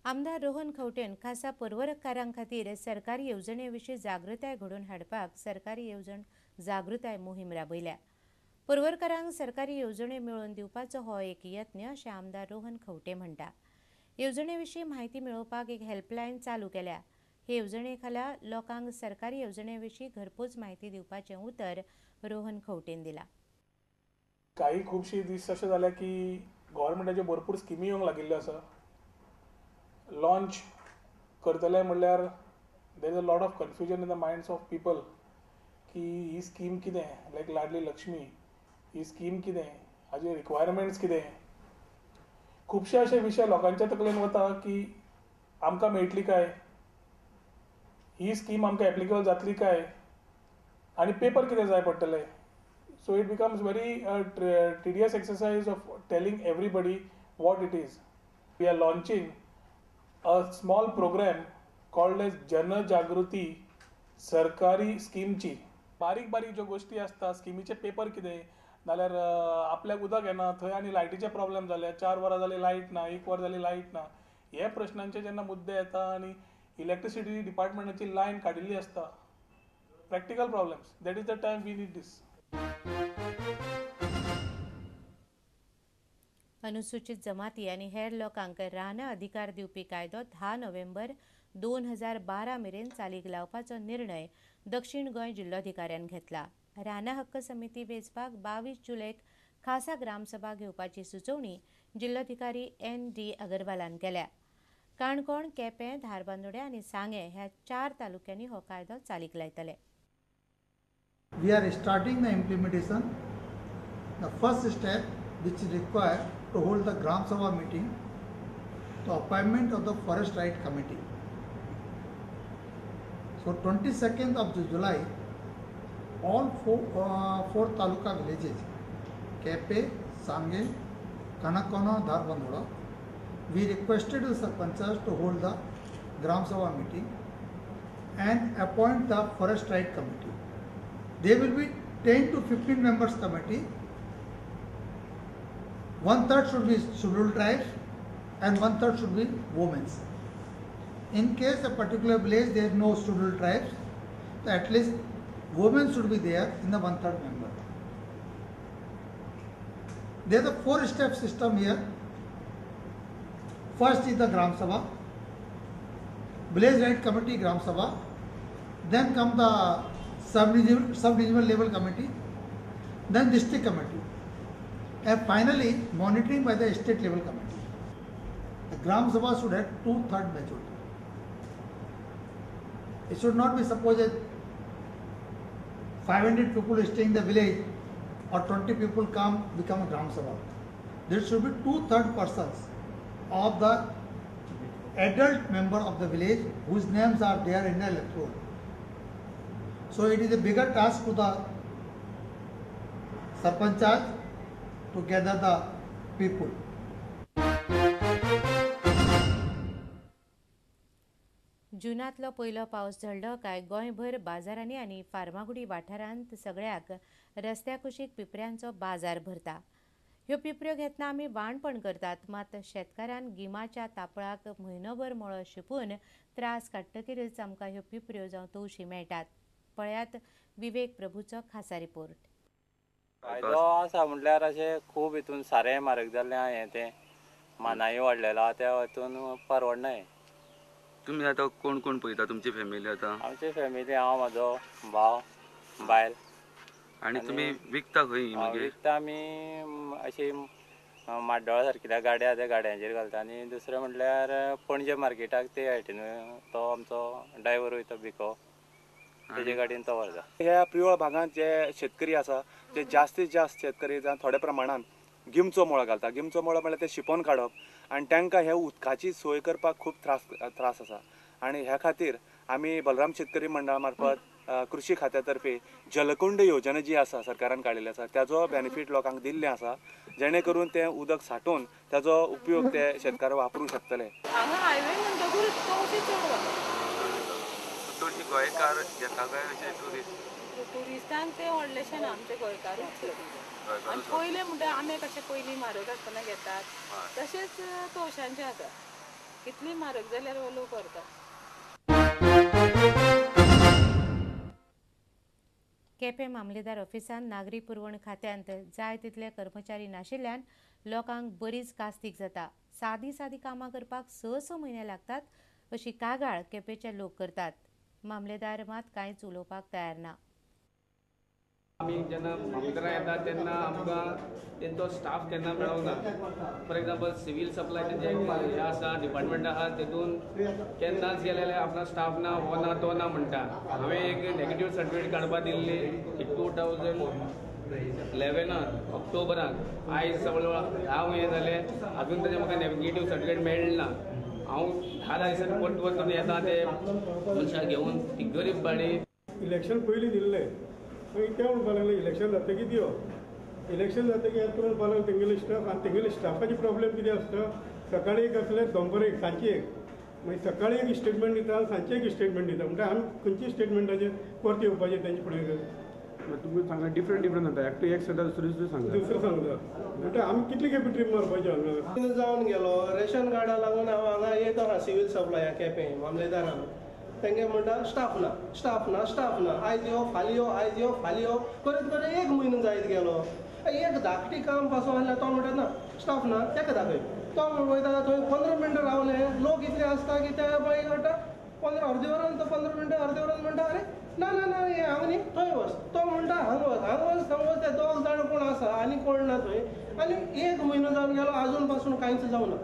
आमदार रोहन खंवटेन खासा पर्वरकारां खातीर सरकारी येवजणे विशीं जागृताय घडोवन हाडपाक सरकारी येवजण जागृताय मोहीम राबयल्या. पर्वरकारांक सरकारी येवजण्यो मेळोवन दिवपाचो हो एक यत्न अशें आमदार रोहन खंवटे म्हणटा. येवजणे विशीं म्हायती मेळोवपाक एक हेल्पलायन चालू केल्या. हे येवजणे खाला लोकांक सरकारी येवजणे विशीं घरपोच म्हायती दिवपाचें उतर रोहन खंवटेन दिलां. काही खुबशे दीस अशें जाले की गव्हर्मेंटाच्यो भरपूर स्किमी येवंक लागिल्ल्यो आसा. लॉन्च करतले म्हणल्यार there is a lot of confusion in the minds of people की ही स्कीम कितें, लायक लाडली लक्ष्मी ही स्कीम कितें, हाजे रिक्वायरमेंट्स कितें. खुबशे अशे विशय लोकांच्या तकलेन वता की आमकां मेळटली काय ही स्कीम, आमकां एप्लिकेबल जातली काय आनी पेपर कितें जाय पडटले. So it becomes very tedious exercise of telling everybody what it is. We are launching a small program called as Janjagruti सरकारी स्किमची. बारीक बारीक ज्यो गोश्टी आसता, स्किमीचे पेपर कितें, नाल्यार आपल्याक उदक येना थंय आनी लायटीचे प्रॉब्लेम जाले, 4 वरां जाली लायट ना, 1 वर जाली लायट ना, हे प्रश्नांचे जेन्ना मुद्दे येता आनी इलेक्ट्रिसिटी डिपार्टमेंटाची लायन काडिल्ली आसता, practical problems, that is the time we need this. अनुसूचित जमाती आनी हेर लोकांक रानां अधिकार दिवपी कायदो 10 नोव्हेंबर 2012 मेरेन चालीक लावपाचो निर्णय दक्षिण गोंय जिल्लोधिकाऱ्यान घेतला. रानां हक्क समिती वेंचपाक 22 जुलयक खासा ग्रामसभा घेवपाची सुचोवणी जिल्लोधिकारी एन.डी. अगरवालान केल्या. काणकोण, केपें, धारबांदोडें आनी सांगें ह्या 4 तालुक्यांनी हो कायदो चालीक लायतले. We are starting the implementation. The first step which is required to hold the Gram Sabha meeting, the appointment of the Forest Right Committee. So 22nd of July, all four taluka villages, Kepe, Sange, Kanakona, Dharbandora, we requested the sarpanchas to hold the Gram Sabha meeting and appoint the Forest Right Committee. There will be 10 to 15 members committee. 1/3 should be scheduled tribes and 1/3 should be women. In case a particular village there is no scheduled tribes, so at least women should be there in the 1/3 member. There is a 4-step system here. First is the Gram Sabha, Village Right Committee, Gram Sabha. Then come the sub-regional level committee, then district committee, and finally monitoring by the state level committee. The Gram Sabha should have 2/3 majority. It should not be supposed that 500 people stay in the village or 20 people come become a Gram Sabha. There should be 2/3 persons of the adult member of the village whose names are there in the electoral. So it is a bigger task to the sarpanchas to gather the people. जुनांतलो पयलो पावस झडलो काय गोंयभर बाजारांनी आनी फार्मागुडी वाठारांत सगळ्याक रस्त्या कुशीक पिपऱ्यांचो बाजार भरता. ह्यो पिपऱ्यो घेतना आमी वाणपण करतात, मात शेतकारान गिमाच्या तापळाक म्हयनोभर मळो शिंपून त्रास काडटकीरच आमकां ह्यो पिपऱ्यो जावं तवशी मेळटात. पळयात विवेक प्रभूचो खासा रिपोर्ट. फायदो आसा म्हटल्यार अशें खूब हितून सारें म्हारग जाल्लें आहा, हें तें मानाय वाडलेलो आहा, त्या हितून परवडनाय. तुमी आतां कोण कोण पळयता तुमची फॅमिली आतां? आमची फॅमिली हांव, म्हजो भाव, बायल. आनी तुमी विकता खंय? विकता आमी अशी माड्डोळा सारकिल्या गाड्या, त्या गाड्यांचेर घालता. आनी दुसरें म्हटल्यार पणजे मार्केटाक ते सायडीन तो आमचो ड्रायव्हर वयता भिको, तेजे गाडयेन तो व्हरता. ह्या प्रियोळ भागांत जे शेतकरी आसा ते जास्तीत जास्त शेतकरी जावन थोड्या प्रमाणान गिमचो मळो घालता. गिमचो मळो म्हळ्यार ते शिंपोन काडप आनी तांकां हे उदकाची सोय करपाक खूब त्रास आसा. आनी ह्या खातीर आमी बलराम शेतकरी मंडळा मार्फत कृषी खात्या तर्फे जलकुंड योजना जी आसा सरकारान काडिल्ली आसा ताजो बेनिफीट लोकांक दिल्लें आसा, जेणे करून तें उदक सांठोवन ताजो उपयोग ते शेतकार वापरूंक शकतले. हांगा हायवे म्हणटकूच तवशें चड वता. चडशे गोंयकार घेता काय अशे ट्युरिस्ट? ट्युरिस्टांक ते व्हडलेशें ना, आमचे गोंयकारूच. आनी पयलें म्हणटा आमे कशें पयलीं म्हारग आसतना घेतात तशेंच तवशांचें आसा. कितली म्हारग जाल्यार हो लोक व्हरता. केपें मामलेदार ऑफिसांत नागरी पुरवण खात्यांत जाय तितले कर्मचारी नाशिल्ल्यान लोकांक बरीच कास्तीक जाता. सादी सादी कामां करपाक 6-6 म्हयने लागतात अशी कागाळ केपेंचे लोक करतात. मामलेदार मात कांयच उलोवपाक तयार ना. आमी जेन्ना मामलेदारां येता तेन्ना आमकां तेंचो स्टाफ केन्ना मेळोना. फॉर एग्जाम्पल सिवील सप्लायचें जें हें आसा डिपार्टमेंट आसा तेतून केन्नाच गेले जाल्यार आपलो स्टाफ ना, हो ना, तो ना म्हणटा. हांवें एक नेगेटीव सर्टिफिकेट काडपा दिल्ली 2011 ऑक्टोबराक. आयज जवळ 10 म्हयने जाले अजून ताजें म्हाका नेगेटीव सर्टिफिकेट मेळ्ळें ना. हांव 10 दिसांनी परत परत येता ते मनशाक घेवन. ती गरीब बाडी इलेक्शन पयलीं दिल्लें मागीर ते म्हणपाक लागले इलेक्शन जातकीर यो, इलेक्शन जातकीर येता म्हणपाक लागले तेंगेले स्टाफ. आनी तेंगेले स्टाफाचे प्रॉब्लेम कितें आसता, सकाळी एक आसल्यार दोनपरां एक, सांजची एक, मागीर सकाळी एक स्टेटमेंट दिता सांजचे एक स्टेटमेंट दिता. म्हणटा आमी खंयची स्टेटमेंटाचेर परत येवपाचें तेंचे फुडें. तुमी सांगता डिफरंट डिफरंट जाता, एकटो एक सांगता दुसरो दुसरो सांगता, दुसरो सांगता. म्हणटा आमी कितली खेपी ट्रीप मारपाची हांगा जावन गेलो. रेशन कार्डा लागून हांव हांगा येत आहा सिवील सप्लाया केपें मामलेदारान. तेंगे म्हणटा स्टाफ ना, स्टाफ ना, स्टाफ ना, आयज यो फाल्यां यो, आयज यो फाल्यां यो करत करत एक म्हयनो जायत गेलो. एक धाकटी काम पासून आसल्यार तो म्हणटा ना स्टाफ ना, तेका दाखय. तो वयता थंय 15 मिनटां रावले, लोक इतले आसता की त्या मागीर म्हणटा 15 अर्दे वरान, तो 15 मिनटां अर्दे वरान म्हणटा अरे ना ना ना हें हांगा न्ही थंय वच. तो म्हणटा हांगा वच, हांगा वच, थंय वच. ते दोग जाण कोण आसा आनी कोण ना थंय. आनी एक म्हयनो जावन गेलो आजून पासून कांयच जावना.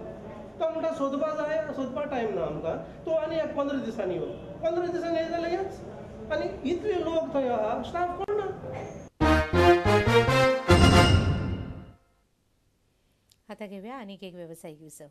तो म्हणटा सोदपा जाय, सोदपा टायम ना आमकां, तूं आनी एक 15 दिसांनी यो. 15 दिसांनी येयले जाल्यार हेच. आनी इतले लोक थंय आहा, स्टाफ कोण ना. आता घेऊया आणखी एक व्यावसायिक विसव.